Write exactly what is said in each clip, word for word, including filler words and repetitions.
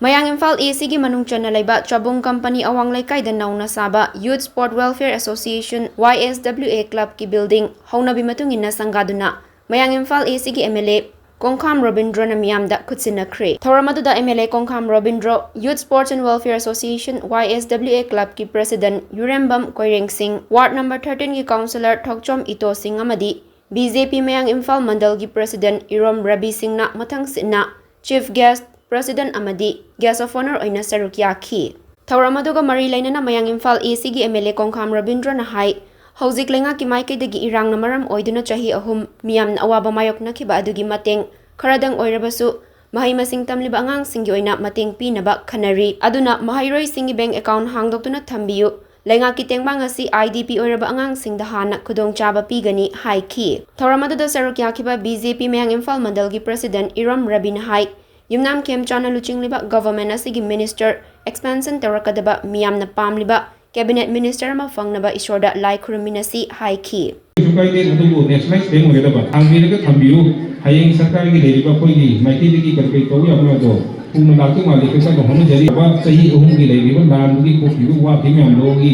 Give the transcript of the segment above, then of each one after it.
ꯃꯌꯥꯡ ꯏꯝꯐꯥꯜ ꯑꯦ ꯁꯤꯒꯤ ꯃꯅꯨꯡ ꯆꯟꯅ ꯂꯩꯕ ꯆꯥꯕꯨꯡ ꯀꯝꯄꯅꯤ ꯑꯋꯥꯡ ꯂꯩꯀꯥꯏꯗ ꯅꯧꯅ ꯁꯥꯕ Youth Sport Welfare Association, Y S W A, clubꯀꯤ building ꯍꯧꯅꯕꯤ ꯃꯇꯨꯡ ꯏꯟꯅ ꯁꯪꯒꯥꯗꯨꯅ ꯃꯌꯥꯡ ꯏꯝꯐꯥꯜ ꯑꯦ ꯁꯤꯒꯤ M L A ꯀꯣꯡꯈꯥꯝ ꯔꯣꯕꯤꯟꯗ꯭ꯔꯣꯅ ꯃꯤꯌꯥꯝꯗ ꯈꯨꯠꯁꯤꯟꯅꯈ꯭ꯔꯦ꯫ ꯊꯧꯔꯝ ꯑꯗꯨꯗ M L A ꯀꯣꯡꯈꯥꯝ Robindro, Youth Sports and Welfare Association, Y S W A, clubꯀꯤ president ꯌꯨꯔꯦꯝꯕꯝ Koireng ꯁꯤꯡ, ward number thirteen ꯒꯤ councillor ꯊꯣꯛꯆꯣꯝ ꯏꯇꯣ ꯁꯤꯡ ꯑꯃꯗꯤ B J P ꯃꯌꯥꯡ ꯏꯝꯐꯥꯜ ꯃꯟꯗꯜꯒꯤ president ꯏꯔꯣꯝ ꯔꯕꯤ ꯁꯤꯡꯅ ꯃꯊꯪ ꯁꯤꯠꯅ chief guest, president ꯑꯃꯗꯤ guest of honour ꯑꯣꯏꯅ ꯁꯔꯨꯛ ꯌꯥꯈꯤ꯫ ꯊꯧꯔꯝ ꯑꯗꯨꯒ ꯃꯔꯤ ꯂꯩꯅꯅ ꯃꯌꯥꯡ ꯏꯝꯐꯥꯜ ꯑꯦ ꯁꯤꯒꯤ M L A ꯀꯣꯡꯈꯥꯝ ꯔꯕꯤꯟꯗ꯭ꯔꯣꯅ ꯍꯥꯏ, ꯍꯧꯖꯤꯛ ꯂꯩꯉꯥꯛꯀꯤ ꯃꯥꯏꯀꯩꯗꯒꯤ ꯏꯔꯥꯡꯅ ꯃꯔꯝ ꯑꯣꯏꯗꯨꯅ ꯆꯍꯤ ꯑꯍꯨꯝ ꯃꯤꯌꯥꯝꯅ ꯑꯋꯥꯕ ꯃꯥꯌꯣꯛꯅꯈꯤꯕ ꯑꯗꯨꯒꯤ ꯃꯇꯦꯡ ꯈꯔꯗꯪ ꯑꯣꯏꯔꯕꯁꯨ ꯃꯍꯩ ꯃꯁꯤꯡ ꯇꯝꯂꯤꯕ ꯑꯉꯥꯡꯁꯤꯡꯒꯤ ꯑꯣꯏꯅ ꯃꯇꯦꯡ ꯄꯤꯅꯕ ꯈꯟꯅꯔꯤ꯫ ꯑꯗꯨꯅ ꯃꯍꯩꯔꯣꯏꯁꯤꯡꯒꯤ bank account ꯍꯥꯡꯗꯣꯛꯇꯨꯅ ꯊꯝꯕꯤꯌꯨ꯫ ꯂꯩꯉꯥꯛꯀꯤ ꯇꯦꯡꯕꯥꯡ ꯑꯁꯤ I D P ꯑꯣꯏꯔꯕ ꯑꯉꯥꯡꯁꯤꯡꯗ ꯍꯥꯟꯅ ꯈꯨꯗꯣꯡꯆꯥꯕ ꯄꯤꯒꯅꯤ ꯍꯥꯏꯈꯤ꯫ ꯊꯧꯔꯝ ꯑꯗꯨꯗ ꯁꯔꯨꯛ ꯌꯥꯈꯤꯕ B J P ꯃꯌꯥꯡ ꯏꯝꯐꯥꯜ ꯃꯟꯗꯜꯒꯤ president ꯏꯔꯣꯝ ꯔꯕꯤꯅ ꯍꯥꯏ, ꯌꯨꯝꯅꯥꯝ ꯈꯦꯝꯆꯥꯅ ꯂꯨꯆꯤꯡꯂꯤꯕ government ꯑꯁꯤꯒꯤ minister expansion ꯇꯧꯔꯛꯀꯗꯕ ꯃꯤꯌꯥꯝꯅ ꯄꯥꯝꯂꯤꯕ cabinet minister ꯑꯃ ꯐꯪꯅꯕ ꯏꯁꯣꯔꯗ ꯂꯥꯏ ꯈꯨꯔꯨꯝꯃꯤꯟꯅꯁꯤ ꯍꯥꯏꯈꯤ꯫ ꯀꯩꯁꯨ ꯀꯥꯏꯗꯦ, ꯑꯗꯨꯕꯨ nationalized bank ꯑꯣꯏꯒꯗꯕ, ꯍꯥꯡꯕꯤꯔꯒ ꯊꯝꯕꯤꯌꯨ꯫ ꯍꯌꯦꯡ ꯁꯔꯀꯥꯔꯒꯤ ꯂꯩꯔꯤꯕ ꯑꯩꯈꯣꯏꯒꯤ ꯃꯥꯏꯀꯩꯗꯒꯤ ꯀꯔꯤ ꯀꯔꯤ ꯇꯧꯕ ꯌꯥꯕꯅꯣ ꯍꯥꯏꯗꯣ ꯊꯨꯅ ꯂꯥꯛꯇꯧ ꯃꯥꯜꯂꯤ꯫ ꯑꯩꯈꯣꯏ ꯀꯟꯅ ꯍꯣꯠꯅꯖꯔꯤ꯫ ꯆꯍꯤ ꯑꯍꯨꯝꯒꯤ ꯂꯩꯔꯤꯕ ꯂꯥꯟꯗꯨꯒꯤ ꯊꯣꯛꯈꯤꯕ ꯋꯥꯈꯤꯕ ꯃꯌꯥꯝꯗꯨꯒꯤ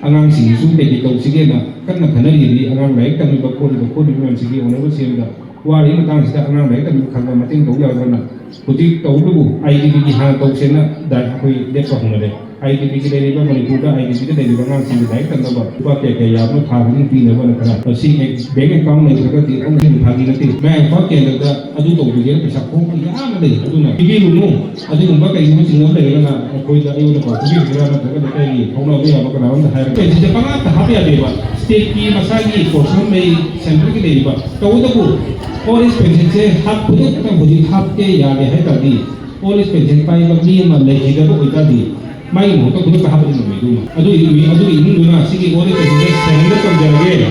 ꯑꯉꯥꯡꯁꯤꯡꯒꯤꯁꯨ ꯀꯩ ꯀꯩ ꯇꯧꯁꯤꯒꯦꯅ ꯀꯟꯅ ꯈꯟꯅꯔꯤꯕꯅꯤ꯫ ꯑꯉꯥꯡ ꯂꯥꯏꯔꯤꯛ ꯇꯝꯂꯤꯕ ꯈꯣꯠꯂꯤꯕ ꯄꯨꯝꯅꯃꯛꯁꯤꯒꯤ ꯑꯣꯏꯅꯕ ꯁꯦꯝꯗ ꯋꯥꯔꯤꯕ ꯃꯇꯥꯡꯁꯤꯗ ꯑꯉꯥꯡ ꯂꯥꯏꯔꯤꯛ ꯇꯝꯕ ꯈꯔ ꯈꯔ ꯃꯇꯦꯡ ꯇꯧꯕ ꯌꯥꯒꯗ꯭ꯔꯅ ꯍꯧꯖꯤꯛ ꯇꯧꯕꯕꯨ I D P ꯒꯤ ꯍꯥꯟꯅ ꯇꯧꯁꯦꯅ ꯗꯥꯏ ꯑꯩꯈꯣꯏ ꯂꯦꯞꯄ ꯍꯧꯅꯔꯦ꯫ I D P ꯒꯤ ꯂꯩꯔꯤꯕ, ꯃꯅꯤꯄꯨꯔꯗ I D P ꯗ ꯂꯩꯔꯤꯕ ꯑꯉꯥꯡꯁꯤꯡꯒꯤ ꯂꯥꯏꯔꯤꯛ ꯇꯝꯅꯕ ꯂꯨꯄꯥ ꯀꯌꯥ ꯀꯌꯥ ꯌꯥꯕꯅꯣ ꯊꯥ ꯈꯨꯗꯤꯡ ꯄꯤꯅꯕꯅ ꯈꯔ ꯃꯁꯤ bank account ꯂꯩꯇ꯭ꯔꯒꯗꯤ ꯑꯃꯨꯛ ꯍꯦꯟꯅ ꯐꯥꯒꯤ ꯅꯠꯇꯦ꯫ ꯃꯌꯥꯡ ꯏꯝꯐꯥꯜ ꯀꯦꯟꯗ꯭ꯔꯗ ꯑꯗꯨ ꯇꯧꯕꯤꯒꯦꯅ ꯄꯩꯁꯥ ꯈꯣꯝꯕ ꯌꯥꯝꯅ ꯂꯩ꯫ ꯑꯗꯨꯅ ꯄꯤꯕꯤꯔꯨꯅꯨ꯫ ꯑꯗꯨꯒꯨꯝꯕ ꯀꯩꯒꯨꯝꯕ ꯆꯤꯡꯅꯕ ꯂꯩꯔꯒꯅ ꯑꯩꯈꯣꯏꯗ, ꯑꯩꯉꯣꯟꯗ ꯄꯥꯎ ꯄꯤꯕꯤꯔꯛꯀꯦꯔꯥ ꯅꯠꯇ꯭ꯔꯒ ꯂꯩꯀꯥꯏꯒꯤ ꯐꯥꯎꯅꯕ ꯌꯥꯕ ꯀꯅꯥꯔꯣꯝꯗ ꯍꯥꯏꯔꯒ ꯄꯦꯟꯁꯤꯜꯁꯦ ꯄꯪꯍꯥꯞꯇ ꯍꯥꯞꯄ ꯌꯥꯗꯦꯕ꯫ State ꯀꯤ ꯃꯁꯥꯒꯤ portion ꯑꯃ ꯂꯩ, central ꯒꯤ ꯂꯩꯔꯤꯕ꯫ ꯇꯧꯕꯇꯕꯨ old age pension ꯁꯦ ꯍꯥꯞ-, ꯈꯨꯗꯛꯇ ꯍꯧꯖꯤꯛ ꯍꯥꯞꯀꯦ ꯌꯥꯒꯦ ꯍꯥꯏ ꯇꯥꯔꯗꯤ old age pension ꯄꯥꯏꯕ ꯃꯤ ꯑꯃ ꯂꯩꯈꯤꯗꯕ ꯑꯣꯏꯇꯥꯔꯗꯤ ꯃꯥꯒꯤ ꯃꯍꯨꯠꯇ ꯈꯨꯗꯛꯇ ꯍꯥꯞꯄꯗꯤ ꯉꯝꯃꯣꯏꯗꯣꯏꯅꯤ꯫ ꯑꯗꯨꯒꯤ, ꯑꯗꯨꯒꯤ ꯏꯃꯨꯡꯗꯨꯅ ꯁꯤꯒꯤ old age pension ꯁꯦ surrender ꯇꯧꯖꯔꯒꯦ꯫